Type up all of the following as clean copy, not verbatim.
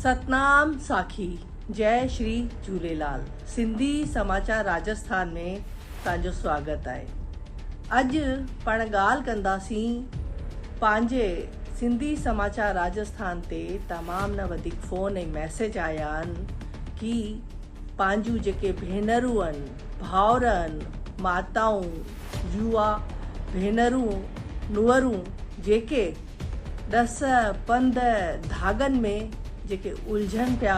ستنام ساکي جئي شري جهوليلال سنڌي سماچار راجسٿان ۾ توهان جو سواگت آهي اڄ پاڻ ڳالهه ڪنداسين پنهنجي سنڌي سماچار راجسٿان تي تمام نه وڌيڪ فون ۽ ميسيج آيا آهن ڪي پنهنجون جيڪي ڀينرون آهن ڀائر آهن ماتائون يووا ڀينرون نوئرون جيڪي ڏس پنڌ ڌاڳن ۾ جيڪي الجهن پيا،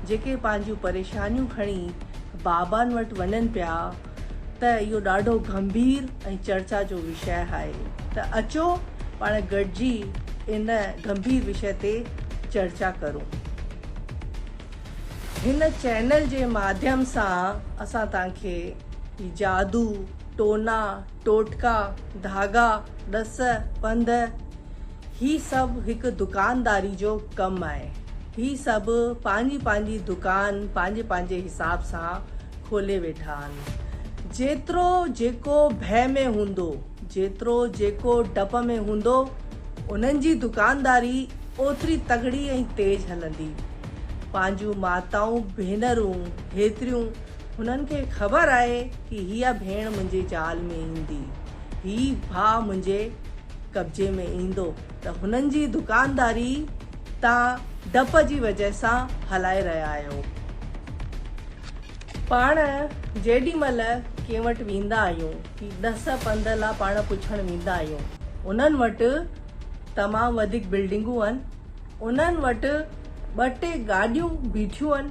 جيڪي پنهنجون پريشانيون کڻي بابائن وٽ وڃن پيا ته اهو ڏاڍو گنڀير ۽ چرچا جو وشيه آهي ته اچو پاڻ گڏجي ان گنڀير وشيه تي چرچا ڪرون. هن چينل جي ماڌيم سان اسان توهان کي جادو، ٽونا، ٽوٽڪا، ڌاڳا، ڏس، پنڌ، هي سڀ هڪ دڪانداري جو ڪم آهي. هي سڀ پنهنجي پنهنجي دڪان پنهنجي پنهنجي حساب سان کولي ويٺا آهن. جيترو جيڪو ڀئه ۾ هوندو، جيترو جيڪو ڊپ ۾ هوندو، انهن جي دڪانداري اوتري تڳڙي ۽ تيز هلندي. پنهنجون ماتائون ڀينرون هيتريون هنن کي خبر آهي ڪي هيء ڀيڻ منهنجي جال ۾ ايندي، هي ڀاء منهنجي قبضي ۾ ايندو ته هنن جي دڪانداري تان ڊپ جي وجه سان هلائي رهيا آهيو. پاڻ جيڏي مهل ڪنهن وٽ ويندا آهيون، هي ڏس پنڌ لا پاڻ پڇڻ ويندا آهيون، انهن وٽ تمام وڌيڪ بلڊنگون آهن، انهن وٽ ٻه ٽي گاڏيون بيٺيون آهن،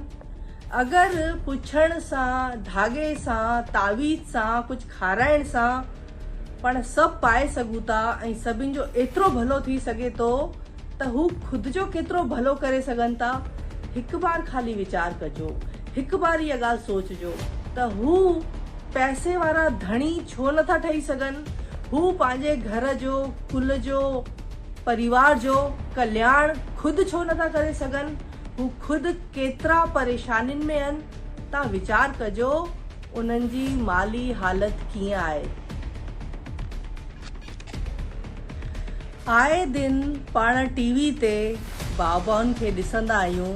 اگر پڇڻ سان، ڌاڳي سان، تعويذ سان، ڪجهه کارائڻ سان پاڻ سڀ پائي سگهون ٿا ۽ سڀن جو ايترو ڀلو ٿي سگهي ٿو ته هو خود جو ڪيترو ڀلو ڪري سگهن ٿا؟ هڪ بار خالي ويچار ڪجو، هڪ بار اها ڳالهه سوچجو ته هو پئسي وارا ڌڻي ڇو نٿا ٺهي سگهن؟ هو پنهنجي گهر جو، ڪل جو، پريوار جو ڪلياڻ خود ڇو نٿا ڪري سگهن؟ هو خود ڪيترا پريشانين ۾ آهن، تان ويچار ڪجو انهن جي مالي حالت ڪيئن آهي. آئي دن پاڻ ٽي وي تي بابائن کي ڏسندا آهيون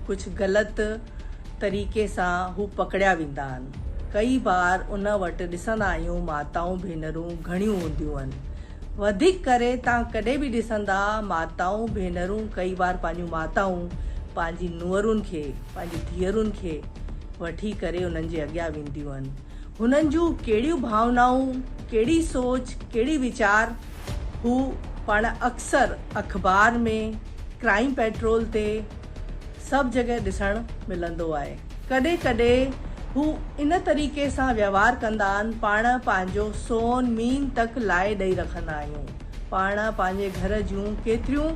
ڪجهه غلط طريقي سان هو پڪڙيا ويندا آهن. ڪئي بار ان وٽ ڏسندا آهيون ماتائون ڀينرون گهڻيون هونديون آهن. وڌيڪ ڪري تان ڪڏهن به ڏسندا ماتائون ڀينرون ڪئي بار پنهنجون ماتائون پنهنجي نوئرن کي پنهنجي ڌيئرن کي وٺي ڪري انهن جي اڳيان وينديون آهن هنن جون ڪهڙيون ڀاونائون ڪهڙي سوچ ڪهڙي ويچار هو پاڻ اڪثر اخبار ۾ ڪرائيم پيٽرول تي سڀ جڳهه ڏسڻ ملندو آهي. ڪڏهن ڪڏهن هو ان طريقي سان ويوهار ڪندا آهن پاڻ پنهنجو سون مين تڪ لائي ڏئي رکندا آهيون. پاڻ پنهنجي گهر جون ڪيتريون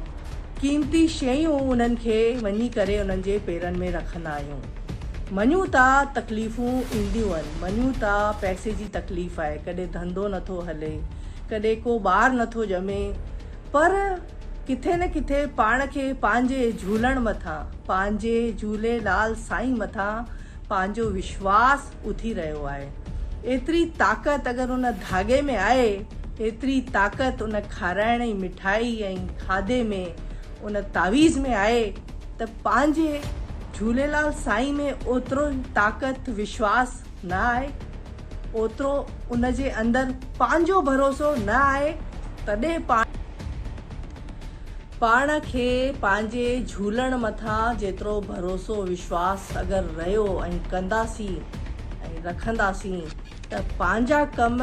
قيمتي شيون انهن کي وڃي ڪري انهن جي پيرن ۾ رکندا آهيون. مڃون ٿا تڪليفون اينديون آهن، مڃون ٿا پئسي جي تڪليف آهي، ڪڏهن ڌنڌو نٿو هلي، ڪڏهن ڪو ٻار نٿو ڄمي پر ڪٿي نه ڪٿي پاڻ کي پنهنجي جهولڻ مٿان، پنهنجي جهوليلال سائين مٿان پنهنجو وشواس اٿي رهيو آهي. ايتري طاقت اگر ان ڌاڳي ۾ آهي، ايتري طاقت ان کارائڻ ۽ مٺائي ۽ کاڌي ۾ ان تعويذ ۾ آهي ته پنهنجي جهوليلال سائين ۾ اوترو طاقت وشواس نه آهي، اوترو ان جي اندر پنهنجو ڀروسو نه آهي، تڏهن پاڻ کي پنهنجي جهولڻ مٿان جيترو ڀروسو وشواس اگر رهيو ۽ ڪنداسين ۽ رکنداسين ته پنهنجا ڪم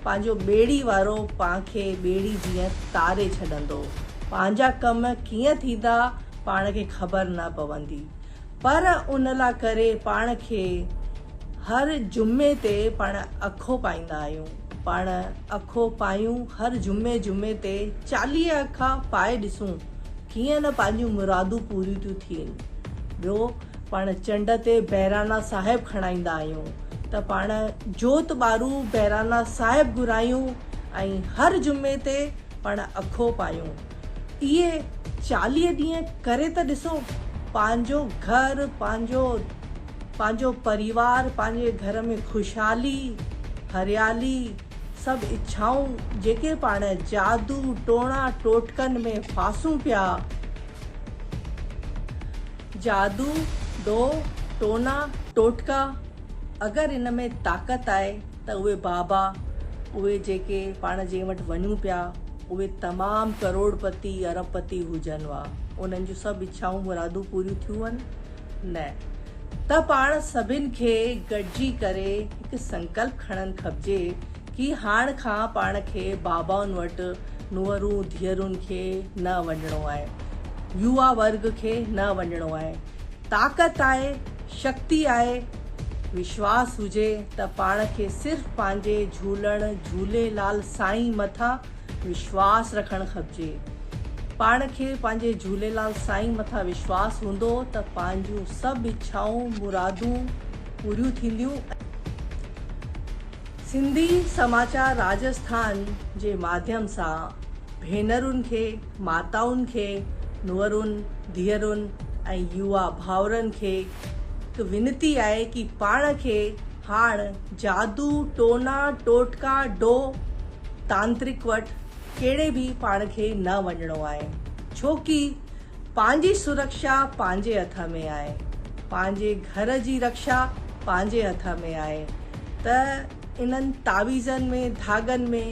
پنهنجو ٻيڙي وارو پان کي ٻيڙي جيئن تاري ڇڏندو. پنهنجا ڪم ڪيئن ٿيندا پاڻ کي خبر نه پوندي. پر ان لا ڪري پاڻ کي هر جمعي تي پاڻ اکو پائيندا آهيون. پاڻ اکو پايون هر جمعي جمعي تي 40 اکا پائي ڏسون ڪيئن نه پنهنجون مرادون پوريون ٿيون ٿين. ٻيو پاڻ چنڊ تي بهرانا صاحب کڻائيندا آهيون ته پاڻ جوت ٻارو بهرانا صاحب گهرايون ۽ هر جمعي تي پاڻ اکو پايون. اهي 40 ڏينهن ڪري ته ڏسو، پنهنجو گهر، پنهنجو پنهنجو پريوار، پنهنجي گهر ۾ خوشحالي، هريالي، سڀ اڇائون جيڪي پاڻ جادو ٽوڻا ٽوٽڪن ۾ ڦاسون پيا، جادو، ڊو، ٽونا، ٽوٽڪا اگر ان ۾ طاقت آهي ته اهي بابا، اهي جيڪي پاڻ جنهن وٽ وڃون پيا، اهي تمام ڪروڙ پتي، ارب پتي هجن ها، انهن جون سڀ اڇائون مرادون پوريون ٿيون هن؟ نه. ته پاڻ سڀن کي گڏجي ڪري هڪ سنڪلپ کڻڻ کپجي ڪي هاڻ کان پاڻ کي بابائن وٽ نوئرون ڌيئرن کي نه وڃڻو آهي، يووا ورگ کي نه وڃڻو آهي. طاقت آهي، شڪتي آهي، وشواس هجي ته پاڻ کي صرف پنهنجي جهولڻ جهوليلال سائين مٿان وشواس رکڻ کپجي. پاڻ کي پنهنجي جهوليلال سائين مٿان وشواس هوندو ته پنهنجون سڀ اڇائون مرادون پوريون ٿينديون ۽. سنڌي سماچار راجسٿان جي ماڌيم سان ڀينرن کي، ماتائن کي، نوئرن، ڌيئرن ۽ يووا ڀائرن کي هڪ وينتي آهي ڪي پاڻ کي هاڻ جادو، ٽونا، ٽوٽڪا، ڊو، تانترڪ وٽ ڪهڙي به پاڻ کي نه وڃڻو آهي ڇو ڪي پنهنجي سرڪشا پنهنجي هٿ ۾ آهي پنهنجي گهر جي رڪشا پنهنجي هٿ ۾ آهي ته انهن تعويذن ۾ ڌاڳن ۾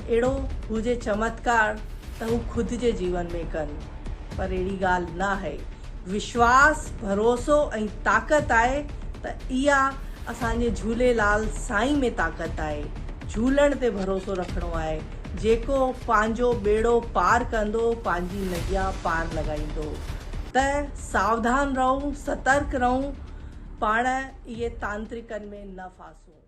اهڙو هجي چمتڪار ته هو خود جي جيون ۾ ڪن پر اهڙي ڳالهه نه آهي وشواس، ڀروسو ۽ طاقت آهي ته اها اسان جي جهوليلال سائين ۾ طاقت آهي. جهولڻ تي ڀروسو رکڻو آهي. جيڪو پنهنجو ٻيڙو پار ڪندو، پنهنجي نئيا پار لڳائيندو. ته ساوڌان رهون، سترڪ رهون، پاڻ اهي تانترڪن ۾ نه ڦاسون.